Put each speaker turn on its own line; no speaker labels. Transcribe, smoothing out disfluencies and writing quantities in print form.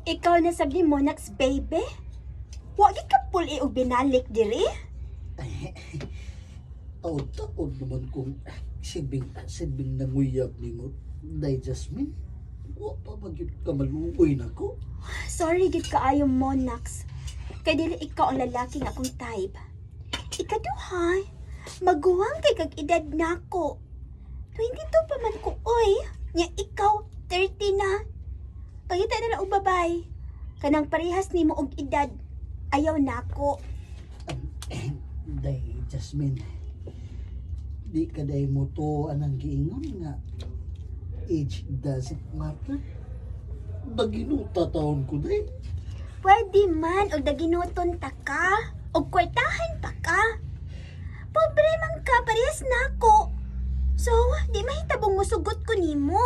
Ikaw na sab ni Monax, baby. Wa gid ka puli og binalik diri.
Ay, taod-taod naman kung sibing, sibing nanguyab nimo, Day Jasmine. Wa pa man gyud ka maluoy nako.
Sorry gid kaayo, Monax. Kay dili ikaw ang lalaki nga akong type. Ikaduha, maguwang kay kag edad nako. 22 pa man ko, oy. Nya ikaw 30 na. Pangita na lang og babay. Kanang parehas nimo og edad. Ayaw nako.
Day Jasmine, di ka day mo to anang giingon nga age doesn't matter. Daginuta taon ko, day.
Pwede man og daginuton ta ka, og kwartahan pa ka. Pobre man ka, parehas nako. So, di mahitabong musugot ko nimo.